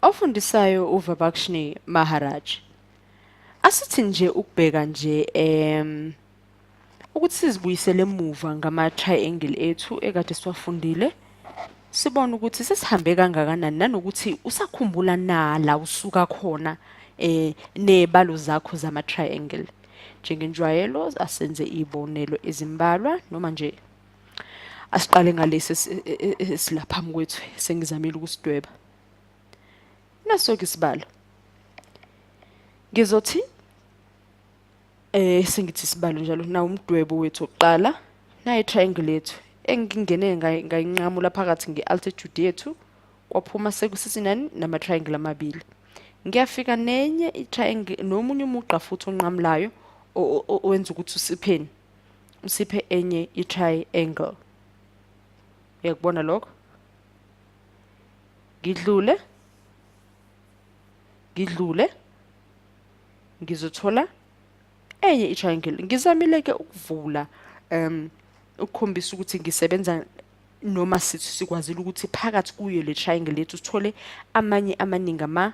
Ofundisayo uVabakshni Maharaj. Asithi nje ukubheka nje ukuthi sizibuyisele emuva ngama-triangle ethu ekade siwafundile, sibone ukuthi sesihambe kangakanani nanokuthi usakhumbula na la usuka khona nezibalo zakho zama-triangle. Njengenjwayelo asenze izibonelo ezimbalwa noma nje asiqale ngalesi esilaphambi kwethu sengizamile ukusidweba. Naso-ke isibalo. Ngizothi sengithi isibalo njalo nawu umdwebo wethu wokuqala, nayi triangle yethu engingene ngayinqamula phakathi nge-altitude yethu kwaphuma sekusisinani nama-triangle amabili. Ngiyafika nenye i-triangle nomunye umugqa futhi onqamulayo owenza ukuthi usipheni usiphe enye i-triangle. Uyakubona lokho? Ngidlule ngidlule ngizothola enye i-triangle. Ngizamile ke ukuvula ukukhombisa ukuthi ngisebenza noma sikwazile ukuthi phakathi kuyo le triangle yethu sithole amanye amaningi ama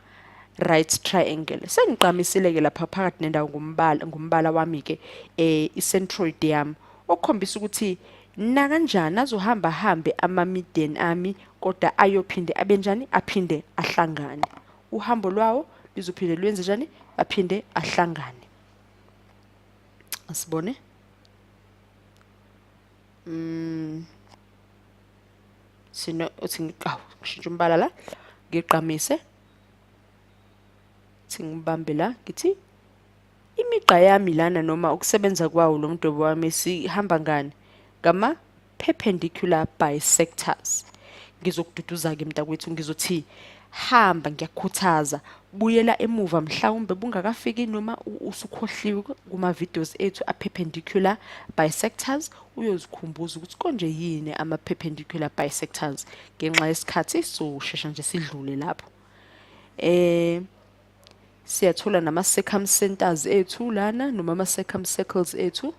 right triangle. Sengiqamisile ke lapha phakathi nendawo ngombala wami ke i-centroid yami, okukhombisa ukuthi nakanjani azohamba hambe ama-median ami, kodwa ayophinde abe njani, aphinde ahlangane. Uhambo lwawo lizophinde lwenze njani, aphinde ahlangane. Asibone. Sino uthi ngiqawu ngishintsha umbala la, ngiqamise. Thi ngibambe la, ngithi imigqa yami lana noma ukusebenza kwawo lo mdwebo wami sihamba ngani? Ngama perpendicular bisectors. Ngizokududuza-ke mntakwethu, ngizothi hamba, ngiyakukhuthaza, buyela emuva mhlawumbe bungakafiki noma usukhohliwe kuma-videos ethu a-perpendicular bisectors, uyozikhumbuza ukuthi konje yini ama-perpendicular bisectors. Ngenxa yesikhathi soshesha nje sidlule lapho. Siyathola nama-circumcenters ethu lana noma ama-circumcircles ethu,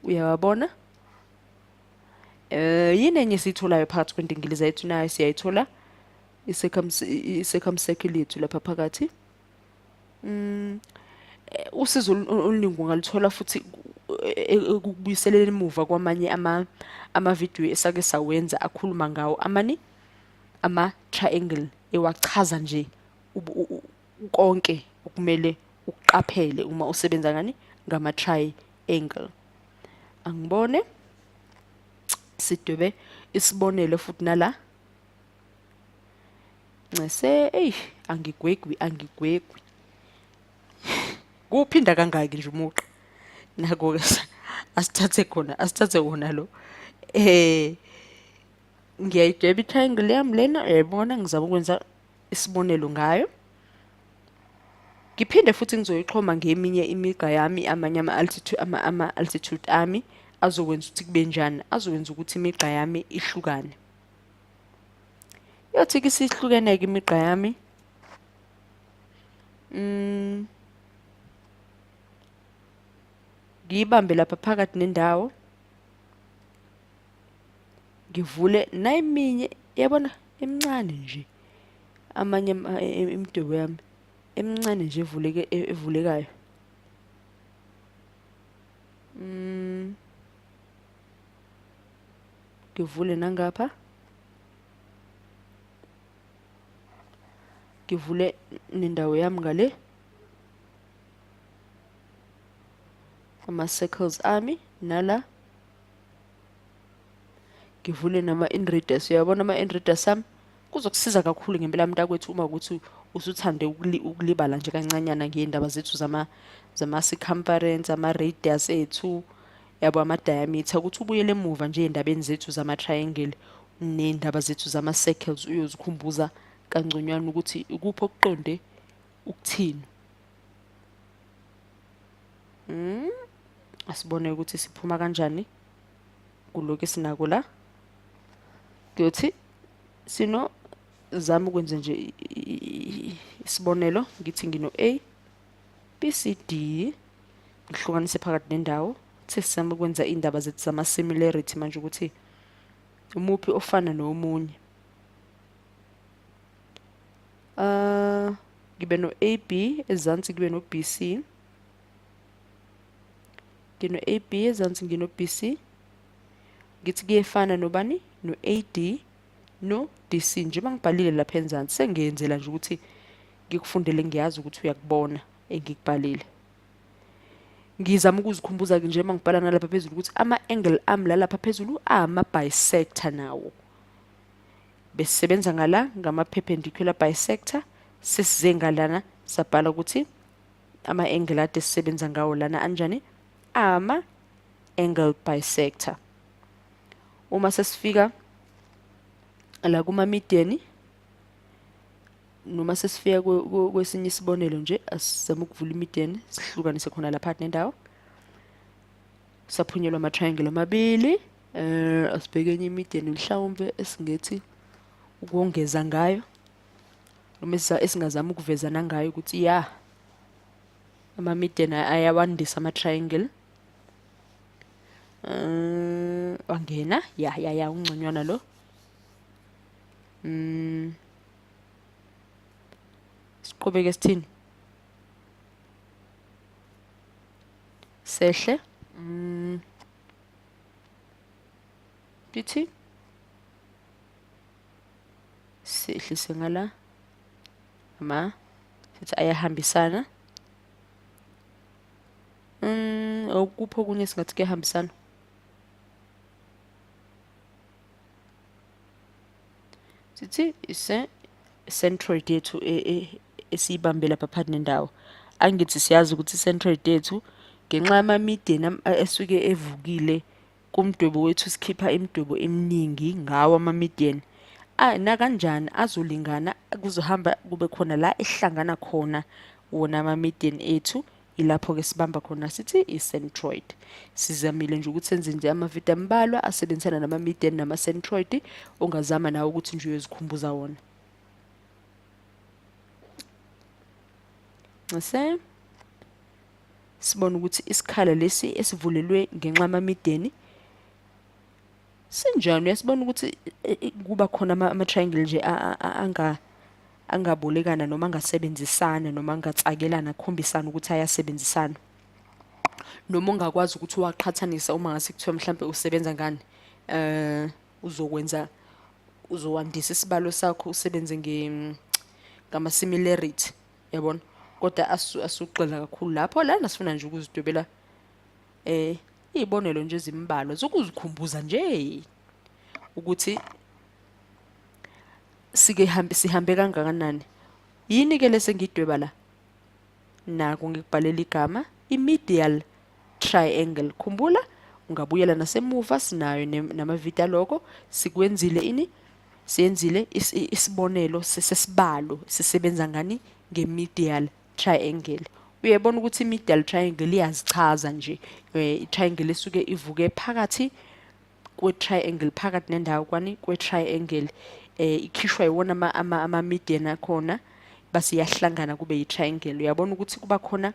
uyawabona? Yini enye esiyitholayo phakathi kwendingiliza yethu? Nayo siyayithola i-circumcircle yethu lapha phakathi. Usizo oluningi ungaluthola futhi ekubuyiseleni emuva kwamanye amavidiyo esake sawenza akhuluma ngawo amani ama-triangle, ewachaza nje konke okumele ukuqaphele uma usebenza ngani ngama-triangle. Angibone sidwebe isibonelo futhi nala. Ncese, eyi, angigwegwi, angigwegwi. Kuphinda kangaki nje umugqa? Nako-ke asithathe khona, asithathe wona lo. Ngiyayidweba i-triangle yami lena, uyayibona, ngizama ukwenza isibonelo ngayo. Ngiphinde futhi ngizoyixhoma ngeminye imigqa yami, amanye ama-altitude ami azokwenza ukuthi kube njani, azokwenza ukuthi imigqa yami ihlukane. Yothi ke isihlukene-ke imigqa yami. Ngiyibambe lapha phakathi nendawo. Ngivule nayiminye, yabona, emincane nje. Amanye imidwebo yami emincane nje evulekayo. Ngivule nangapha. Ngivule nendawo yami ngale. Ama-circles ami nala. Ngivule nama-in radius. Uyabona ama-in radius ami? Kuzokusiza kakhulu ngempela mntakwethu uma ukuthi usuthande ukulibala nje kancanyana ngey'ndaba zethu zama-circumference, ama-radius ethu, yabo, ama-diameter, ukuthi ubuyele emuva nje ey'ndabeni zethu zama-triangle ney'ndaba zethu zama-circles, uyozikhumbuza kangconywana ukuthi ikuphi okuqonde ukuthini. Asibone ukuthi siphuma kanjani kulokhu esinako la. Kuyothi sino zama ukwenza nje isibonelo, ngithi ngino A B C D, ngihlukanise phakathi nendawo. Sesizama ukwenza indaba zethu zama-similarity manje, ukuthi umuphi ofana nomunye. Ngibe no-AB ezansi, ngibe no-BC. Ngino-AB ezansi, ngino-BC. Ngithi kuyefana nobani? No-AD no-DC. Njengoba ngibhalile lapha enzansi, sengiyenzela nje ukuthi ngikufundele, ngiyazi ukuthi uyakubona engikubhalile. Ngizama ukuzikhumbuza-ke nje uma ngibhala nalapha phezulu ukuthi ama-angle ami lalapha phezulu ama-bisector nawo. Besisebenza ngala ngama-perpendicular bisector, sesize ngalana sabhala ukuthi ama-angle ade sisebenza ngawo lana anjani? Ama-angle bisector. Uma sesifika la kuma-median, noma sesifika kwesinye isibonelo nje, asizame ukuvula i-median sihlukanise khona lapha nendawo. Saphunyelwa ama-triangle amabili. Asibheke enye i-median mhlawumbe esingethi ukongeza ngayo, noma esingazama ukuveza nangayo ukuthi ya ama-median ayawandisa ama-triangle. Wangena ya ya ya ungconywana lo. Siqhubeke sithini? Sehle. Ndithi sehlise ngala ama sithi ayahambisana. Okuphi okunye singathi kuyahambisana? Sithi ise centroid yethu esiyibambe lapha phakathi nendawo. Angithi siyazi ukuthi i-centroid yethu ngenxa yama-median esuke evukile kumdwebo wethu, sikhipha imidwebo eminingi ngawo ama-median. Nakanjani azolingana, kuzohamba kube khona la ehlangana khona wona ama-median ethu, ilapho-ke sibamba khona sithi i-centroid. Sizamile nje ukuthi senze nje amavidiyo ambalwa asebenzisana nama-median nama-centroid, ongazama nawe ukuthi nje uyozikhumbuza wona. Ncese sibone ukuthi isikhala lesi esivulelwe ngenxa yama-median sinjani. Uyasibona ukuthi kuba khona ama-triangle nje angabolekana noma angasebenzisana noma angatsakelana, akhombisana ukuthi ayasebenzisana, noma ungakwazi ukuthi uwaqhathanisa uma ngase kuthiwa mhlampe usebenza ngani, uzokwenza uzowandisa isibalo sakho usebenze ngama-similarity, yabona. Kodwa asugxila kakhulu lapho lana, sifuna nje ukuzidwebela iy'bonelo nje ezimbalwa zokuzikhumbuza nje ukuthi sike sihambe kangakanani. Yini ke lese ngidweba la? Naku ngikubhalela igama i-medial triangle. Khumbula ungabuyela nasemuva, sinayo namavidiyo aloko sikwenzile. Ini siyenzile isibonelo sesibalo sisebenza ngani nge-medial triangle. Uyayibona ukuthi i-medial triangle iyazichaza nje, i-triangle esuke ivuke phakathi kwe-triangle, phakathi nendawo kwani kwe-triangle, ikhishwa iwona ama-median akhona, base iyahlangana kube yi-triangle. Uyabona ukuthi kuba khona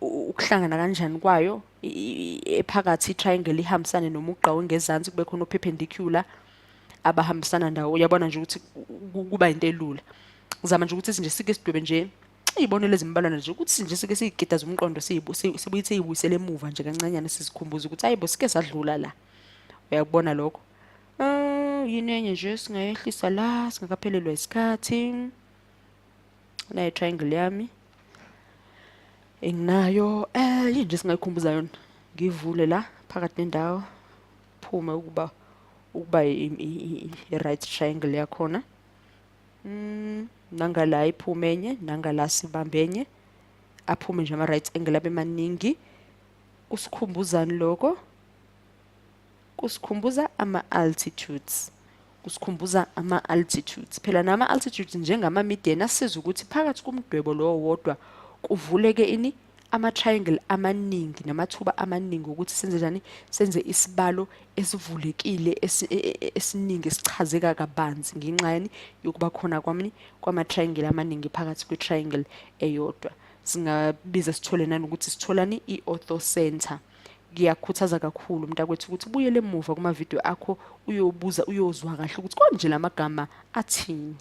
ukuhlangana kanjani kwayo ephakathi i-triangle ihambisane nomugqa wengezansi, kube khona o-perpendicular abahambisana ndawo. Uyabona nje ukuthi kuba into elula. Ngizama nje ukuthi nje sike sidwebe nje iy'bonelo ezimbalwana nje ukuthi nje sike siyigida zomqondo, sibuye siyibuyisele emuva nje kancanyana, sizikhumbuze ukuthi hayi bo sike sadlula la. Uyakubona lokho? Yini enye nje singayehlisa la singakaphelelwa isikhathi? Nayo triangle yami enginayo, yini nje singayikhumbuza yona? Ngivule la phakathi nendawo, phume ukuba i-right triangle yakhona. Nangala iphume enye, nangala sibambe enye, aphume nje ama-right angle abe maningi. Kusikhumbuzani lokho? Kusikhumbuza ama-altitudes. Kusikhumbuza ama-altitudes. Phela nama-altitudes njengama-median asiza ukuthi phakathi komdwebo lowo wodwa kuvuleke ini ama-triangle amaningi namathuba amaningi ukuthi senze njani, senze isibalo esivulekile esiningi esichazeka kabanzi ngenxa yani yokuba khona kwami kwama-triangle amaningi phakathi kwe-triangle eyodwa. Singabiza sithole nanokuthi sitholani i-orthocenter. Ngiyakhuthaza kakhulu mntakwethu ukuthi ubuyele emuva kumavidiyo akho, uyobuza, uyozwa kahle ukuthi konje lamagama athini.